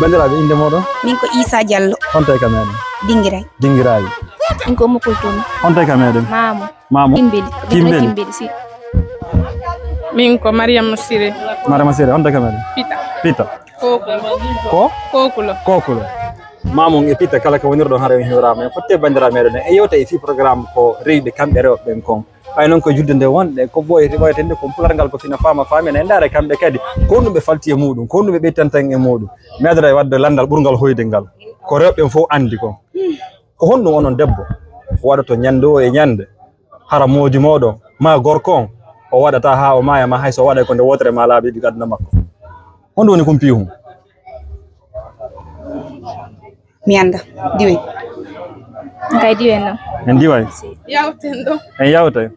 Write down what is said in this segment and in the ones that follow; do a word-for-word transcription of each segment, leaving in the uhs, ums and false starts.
Banndiraaɓe, innde mooɗon? Min ko Issa Diallo. Honto e ka meɗen? Dingiray. Dingiray. Min ko Ummul Kultumi. Honto e ka meɗen? Maamo. Maamo? Timbeli. Timbeli. Timbeli, si. Min ko Mariama Siré. Mariama Siré, honto e ka meɗen? Pita. Pita. Kokulo. Ko? Kokulo. Kokulo. Maamon e Pita, kala ka wonirɗon, hara en hiwraama. En fotte banndiraaɓe meɗen. En yewta e fii programme ko rewɓe kamɓe rewɓe ɓen kon. Ɓay non ko julde nde wonɗe, ko ɓooyete, ɓooyete nde, ko pular ngal ko fina faama faamina. En ndaara kamɓe kadi, ko honɗum ɓe falti e muuɗum, ko honɗum ɓe ɓeytantan e muuɗum. Mi adora e waɗde lanndal ɓurngal hoyde ngal. Ko rewɓe ɓen fof anndi kon. Ko honɗum onon debbo waɗoto ñannde o e ñannde, hara moodi mooɗon, maa gorko on, o waɗata haa o maaya, maa hay so o waɗay ko nde wootere maa laabi ɗiɗi aduna makko? Honɗum woni kumpiihun? Mi annda. Diwen. Kay diwen non. En diway? Yawten ɗo. En yawtay.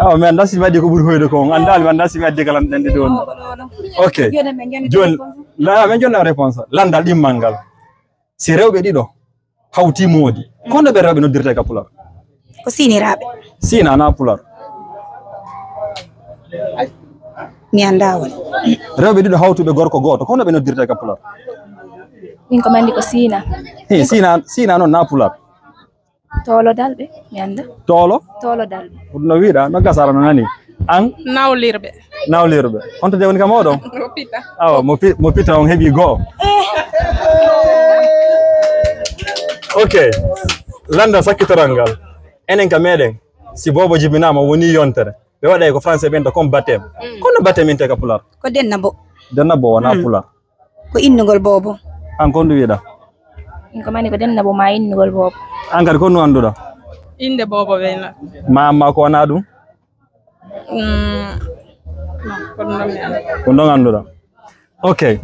Awa, mi annda si mi addi ko ɓuri hoyde ko on. Anndaali mi annda si mi addi kala ɗen ɗiɗi on. Ok. Joni, min jonna réponse. Lanndal ɗimmal ngal. Si rewɓe ɗiɗo hawti moodi, ko honno ɓe rewɓe noddirta ka pular? Ko siiniraaɓe. Siina na pular. Mi annda won. Rewɓe ɗiɗo hawtuɓe gorko gooto, ko honno ɓe noddirta ka pular? Min ko mi anndi ko siina. He, siina, siina non na pular. Toolodalɓe, mi annda. Toolo? Toolodalɓe. Ɗum no wiɗa, no gasara no nani. An? Nawlirɓe. Nawlirɓe. Honto de woni ka mooɗon? Mo Pita. Awa, mo pi-, mo Pita on heɓi go'o. Ok. Lanndal sakkitoral ngal. Enen ka meɗen, si boobo jibinaama woni yontere. Ɓe waɗay ko français ɓen ta comme baptême. Mm. Kono baptême inte ka pular? Ko dennabo. Dennabo wona pular. Ko innugol boobo. An ko honɗum wiɗa? Min ko mi anndi ko dennabo maa innugol boobo. An kadi ko honɗum annduɗa? Innde boobo ɓen non. Ma amma ko wona ɗum? Mm, non, ko ɗum ɗon mi annda. Ko ɗum ɗon annduɗa. Ok.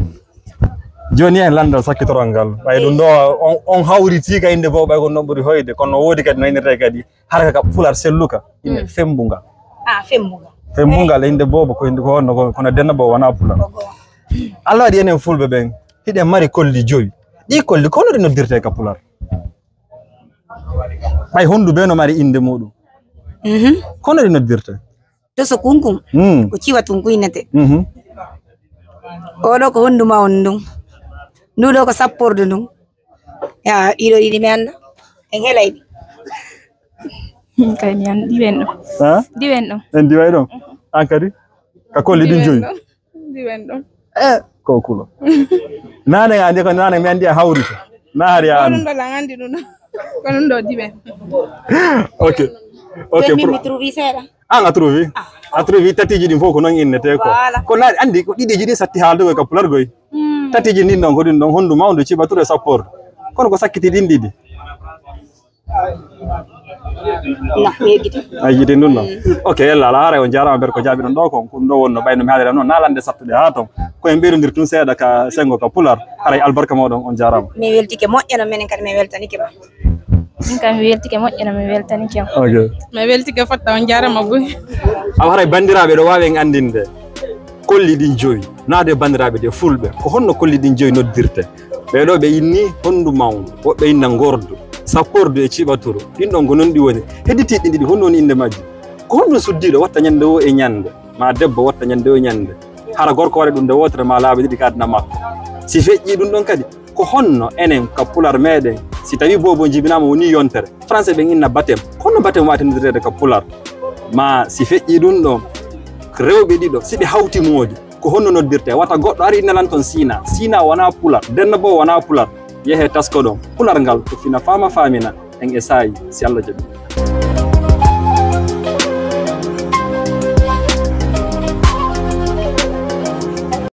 Joni en lanndal sakkitoral ngal. Ɓay ɗum ɗo on, on hawriti ka innde boobo, ɓay ko ɗum ɗon ɓuri hoyde, kono no woodi kadi no innirtee kadi. Hara ka pular selluka, ine fembunga. Ah, fembunga. Fembunga le innde boobo ko innde ko honno ko, kono dennabo wona pular. Ko goonga. Allah waɗi enen fulɓe ɓen, hiɗen mari kolli jowi. Ɗi kolli, ko honno ɗi noddirtee ka pular? Ɓay honndu bee no mari innde muuɗum. Mhm. Ko honno ɗi noddirtee? Toso kunkun. Mm. Ko ciwa tun kuynete. Mhm. Oɗo ko honndu mawndu ndun. Ndu ɗo ko sappordu ndun. Ya, ɗiɗo ɗiɗi mi annda. En helay ɗi. Kay mi annda, diwen ɗon. Ha? Diwen ɗon. En diway ɗon? An kadi? Ka kolli ɗin joyi? Diwen ɗon. Eh, ko kulo. Nane a anndi ko nane mi anndi a hawrito. Na hari a anndi. Ko ɗum ɗo lan anndi ɗum ɗo. Ko ɗum ɗo diwen. Ok. Ok, min pro- mi trouvi seeɗa. An a trouvi? Ah. A trouvi tatiiji ɗin fof ko non innetee ko. Voilà. Ko na anndi ko ɗiɗiiji ɗin satti haaldugo ka pular goy. Hmm. Tatiiji ɗin ɗon ko ɗin ɗon honndu mawndu ciɓa ture sappordu. Kono ko sakkiti ɗin ɗiɗi. No, mi yejjiti. A yejjiti ɗum ɗon? Mm. Ok, yalla ala haray, on jaaraama ber ko jaabi ɗon ɗo kon, ko ɗum ɗo wonno ɓayno mi haalira noon, na lande sattude haa ton. Ko en ɓeyrondir tun seeɗa ka senngo ka pular, haray albarka mooɗon, on jaaraama. Mi weltike moƴƴa no menen kadi mi weltanike ma. Min kam mi weltike moƴƴa no mi weltanike ma. Ok. Mi weltike fotta, on jaaraama buy. Awa haray banndiraaɓe ɗo waawi en anndinde. Kolli ɗin jowi, naade banndiraaɓe ɗe fulɓe, ko honno kolli ɗin jowi noddirte? Ɓee ɗoo ɓe inni honndu mawndu, woɓɓe inna ngordu, sappordu e ciɓaturu. Ɗin ɗon ko non ɗi woni. Hedditiiɗi ɗin ɗiɗi, honno woni innde majji? Ko honɗum suddiiɗo watta ñannde woo e ñannde, maa debbo watta ñannde woo e ñannde? Hara gorko waɗa ɗum nde wootere maa laabi ɗiɗi ka aduna makko. Si feƴƴii ɗum ɗon kadi, ko honno enen ka pular meɗen, si tawii boobo jibinaama wonii yontere, français ɓen inna baptême, ko honno baptême waawata noddirteede ka pular? Maa si feƴƴii ɗum ɗon, rewɓe ɗiɗo, si ɓe hawti moodi, ko honno noddirtee? Wata goɗɗo ari inna lan ton siina. Siina wonaa pular, dennabo wonaa pular. Yehee taskoɗon. Pular ngal ko fina faama faamina en e saa'i, si Allah jaɓii.